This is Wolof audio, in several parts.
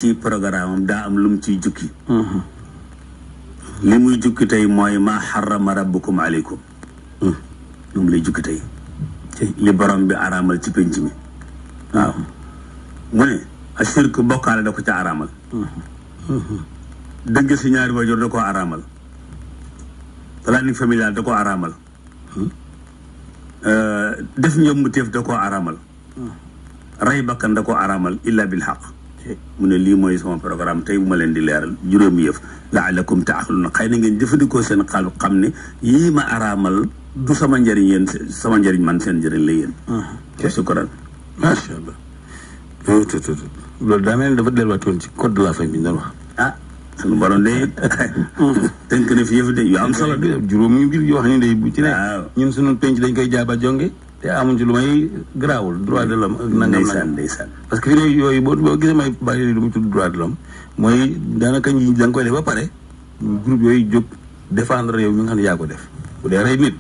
ci programme am daa am lu mu ciy jukki li muy jukki tey mooy maa xarama rabbukum aleykum lu mu lay jukki tey li borom bi araamal ci penc mi waaw mu ne ashirk bokkaale da ko ca araamal dëgg si ñaari waajur da ko araamal planning familial da ko araamal def njëmb téef da ko araamal rey bakkan da ko araamal illa bil xaq mu ne lii mooy sama programme tey bu ma leen di leeral juróomi yëf laalakum taaxiluna xëy na ngeen jëfandikoo seen xalu xam ne yii ma araamal du sama njëriñ yéen sama njëriñ man seen njëriñ la yéen sukkuran macha allah loolu daa mel ni dafa delluwaatoon ci code de la famille bi ñu doon wax suñu borom de tënk na fi yëf de yu am solo de juróomi mbir yoo xam ne day bu ci ne ñun suñu penc dañ koy jaaba jonge te amuñ ci lu may garaawul droit de l'homme ak nangam ndeysaan parce que fi ne yooyu boo gisee may bàyyi lu mu tudd droit de l'homme mooy daanaka ñi da nga koy def ba pare groupe yooyu jóg défendre yow mi nga xam ne yaa ko def bu dee rey nit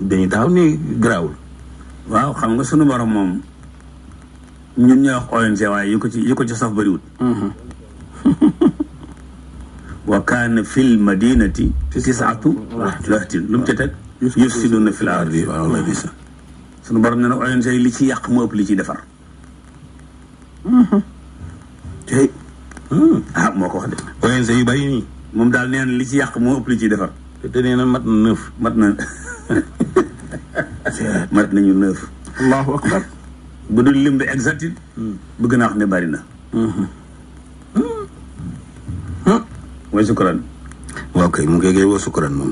dañuy taxaw ni garaawul waaw xam nga sunu borom moom ñun ñoo wax ONG waaye yi ko ci saf bëriwul wa kaana fil madinati tis'atu rahtin lu mu ca teg yufsiduna fil ardi sunu borom ne na ONG li ci yàq moo ëpp li ciy defar tey moo ko wax de ONG yu bàyyi nii moom daal nee na li ci yàq moo ëpp li ciy defar te nee na mat na 9 mat nañu 9 allahu akbar bu dul lim bi exact bëgg naa wax ne bari na mooy sukkuraan waaw kay mu ngi koy woo sukkuraan moom.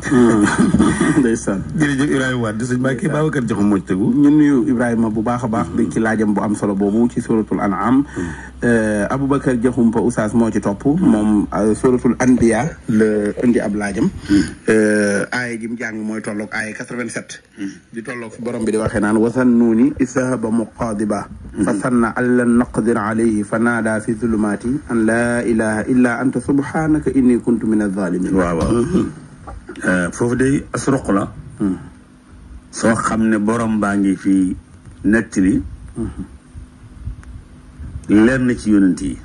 ndeysaan. jërëjëf Ibrahima Wade sëñ Mbacke Babacar Diakhoum moo ci tegu. ñu nuyu Ibrahima bu baax a baax. bi ci laajam bu am solo boobu ci suratul an'am. Aboubacar Diakhoum pa Oustaz moo ci topp. moom suratul anbiya la indi ab laajam. aaya gi mu jàng mooy tolloog aaya 87. di tolloog fi borom bi di waxee naan wasannuuni izhaba muqaadiba fa sanna an lan naqdir alayhi fa naada fi zulumaati an laa ilaha illa anta subhanaka inni kuntu min az-zalimin. waaw foofu day asruq la soo xam ne borom baa ngi fi nettali leer na ci yonent yi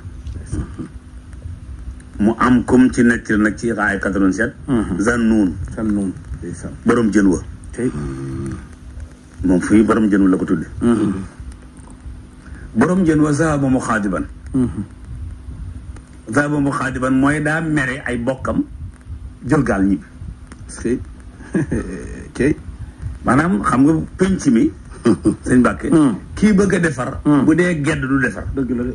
mu am comme ci nettali nag ci aaya 87 Zannuun borom jën wa moom fii borom jën wa la ko tudde borom jën wa zahaba muxaadiban mooy daa mere ay bokkam jël gaal ñibbi maanaam xam nga penc mi sëñ Mbàkke kii bëgg a defar bu dee gedd du defar dëgg la de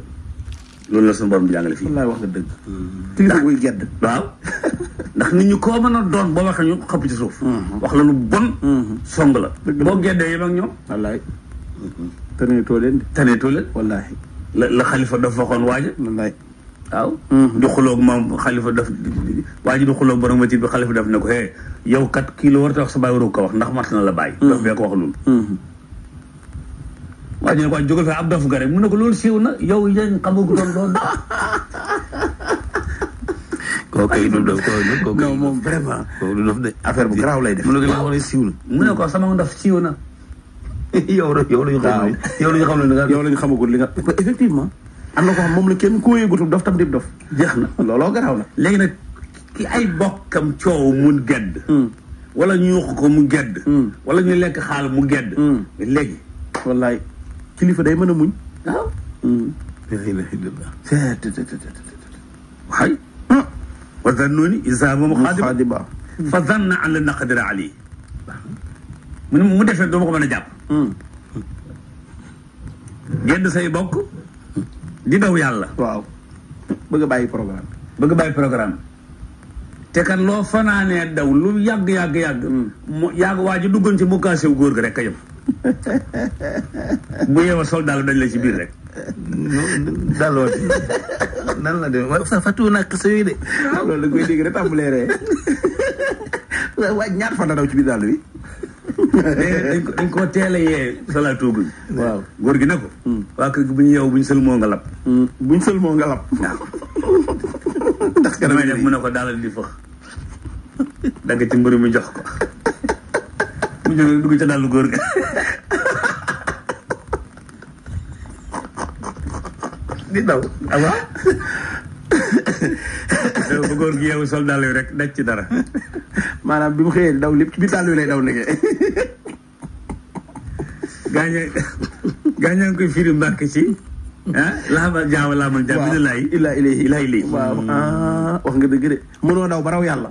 loolu la suñu borom di jàngale fii wallaay wax nga dëgg kilifa buy gedd waaw ndax nit ñu koo mën a doon boo waxee ñu xëpp ci suuf wax la lu bon song la boo geddee yem ak ñoom wallaay taneetoo leen wallaay la xalifa daf waxoon waaja wallaay waaw du xuloog moom xalifa daf waa ji du xuloog borom ma bi xalifa daf ne ko yow kat kii la war a wax sa bàyyi waru ko wax ndax mat na la bàyyi daf bee ko wax loolu waa ji ne ko waa jógal fee ab dof ga rek mu ne ko loolu siiw na yow yéen xamagu doon loolu kooku du dof non moom vraiment kooku du dof de affaire bu garaaw lay def mu ne ko li nga wax ne siiw na mu ne ko sama ndof siiw na yow la ñu xam ne yow la ñu xamagul li nga effectivement am na ko xam moom la kenn koo yëgutul dof tam dib dof jeex na looloo garaaw na léegi nag ki ay bokkam coow mu gedd wala ñu yuuxu ko mu gedd wala ñu lekk xaal mu gedd léegi wallaay kilifa day mën a muñ waaw la ilaha illallah waxay wa zannuuni iz zahaba muxaadiban fa zanna an lan naqdira alayhi mu defee doo ma ko mën a jàpp gedd say bokk di daw yàlla waaw bëgg a bàyyi programme te kan loo fanaanee daw lu yàgg mu waa ji duggoon ci mukkaasiw góor gi rek ka yëm bu yeewa sol daal dañ la ci biir rek daloo nan la de waaye sax fàttuwu naa xase yooyu de loolu la koy dégg rek tàmbalee ree waaye ñaata fan la daw ci biir dàll bi dañ ko teel a yee salaatooguñ waaw góor gi ne ko waa kër gi bu ñu yeew bu ñu sëlmoo nga lab waaw ndax damay def mu ne ko daal di fëx dagg ci mbëru mi jox ko mu jóge dugg ca dàllu góor ga di daw awa bu góor gi yow sol daal rek daj ci dara maanaam bi mu xëyee daw lépp ci biir daal lay daw nekkee gaaña ngi koy firi mbàkk ci laamal jaaw laamal jaaw bi laay ilaa ilayhi waaw wax nga dëgg de mënoo daw ba raw yàlla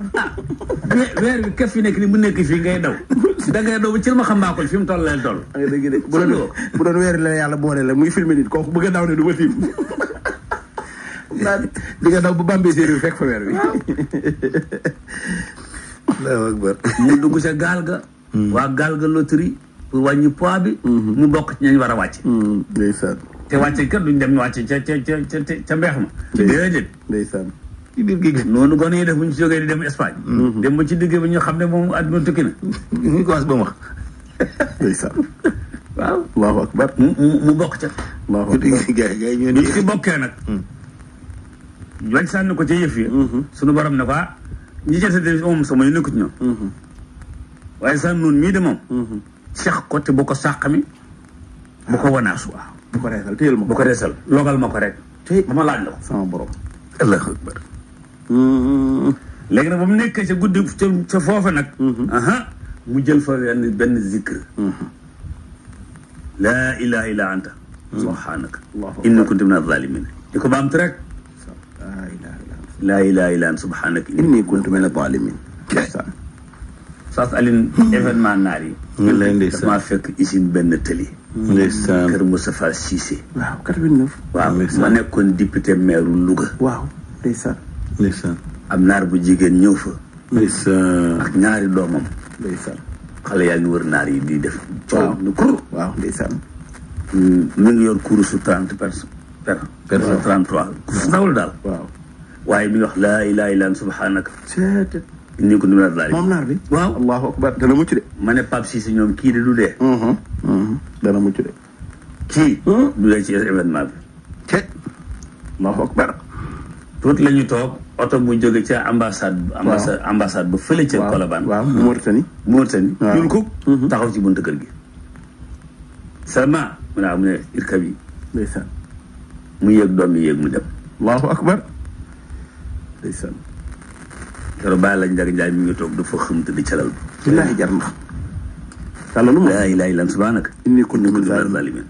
weer bi kef fi nekk ni mu nekk fii ngay daw da ngay daw ba ci ma xam mbaakol fi mu toll leen toll nga dëgg de bu doon weer la yàlla boole la muy filmé nit kooku bëgg a daw ne du ma tiim di nga daw ba Bambey séeréer fekk fa weer bi Allahu akbar mu dugg ca gaal ga waa gaal ga loterie pour wàññi poids bi mu bokk ci ñañ war a wàcc ndeysaan te wàcce kër duñ dem wàcce ca mbeex ma déedéet ndeysaan ci biir géej gi noonu gone yi def bu ñu si jógee di dem Espagne dem ba ci digg bi ñu xam ne moom àdduna tukki na ñu commencé ba mu wax ndeysaan waaw allahu akbar mu bokk ca allahu akbar gars yi ñoo bi ci bokkee nag wañ sànni ko ca yëf yi suñu borom ne ko ñi jëte de moom sama yu nekkut ñoom waaye sànni noonu mii de moom seex ko te bu ko sàqami bu ko wanaasu waaw bu ko reesal téyel ma bu ko reesal logal ma ko rek te ba ma laaj la ko sama borom Allahu akbar léegi nag ba mu nekkee ca guddi ca foofa nag mu jël fa benn zikr laa ilaha illa anta subhanaka inni kuntu min az-zalimin di ko baamtu rek laa ilaha illa anta subhanaka inni kuntu min az-zalimin Saas Aline événement naar yi daf maa fekk usine benn tëli ndeysaan kër Moustapha Cissé waaw 89 waaw ma nekkoon député maire Louga waaw ndeysaan ndeysaan am naar bu jigéen ñëw fa ndeysaan ak ñaari doomam ndeysaan xale yaa ngi wër naar yi di def coow nu kur waaw ndeysaan mi ngi yor course 30 personnes 33 course ndawul daal waaw waaye mi ngi wax laa ilaha illa anta subhanaka seet inni kuntu minaz zalimin moom naar bi waaw allahu akbar dana mucc de ma ne Pape Cissé ñoom kii de du dee dana mucc de kii du dee ci événement bi te allahu akbar tuuti la ñu toog oto bu jóge ca ambassade ba fële ca Colobane waaw Mauritanie ñun ko taxaw ci buntu kër gi seulement mu ne irkab yi ndeysaan mu yéeg doom yi yéeg mu dem allahu akbar ndeysaan keroog bàyyi lañ njag njaay mi ngi toog dafa xamte di calal billaahi jar na tàlla lu ma laa ilaaha illa anta subhaanaka inni kuntu minaz minaz zaalimiin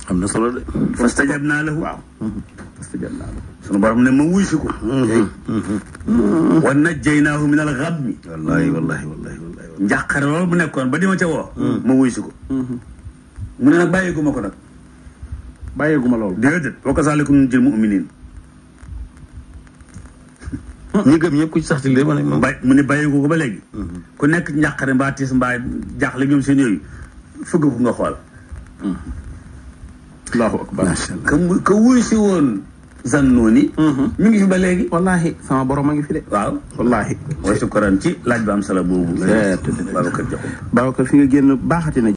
am na solo de fastajabnaa lahu waaw fastajabnaa lahu sunu borom ne ma wuy si ko wa najjaynaahu minal ghammi wallahi njàqare loolu bu nekkoon ba di ma ca woo ma wuy si ko mu ne nag bàyyeeguma ko nag bàyyeeguma loolu déedéet wa kazaalika nunjil mu'miniin ñi gëm ñëpp ku ci sax ci lii ma ne moom mu ne bàyyeeku ko ba léegi ku nekk njàqare mbaa tiis mbaa jaaxle ñoom seen yooyu fëgg ko nga xool allahu akbar ka wuy si woon Zannooni mi ngi fi ba léegi wallahi sama borom a ngi fi de waaw wallahi mooy sukkuraan ci laaj ba am solo boobu Babacar Diakhoum Babacar fi nga génn baaxati na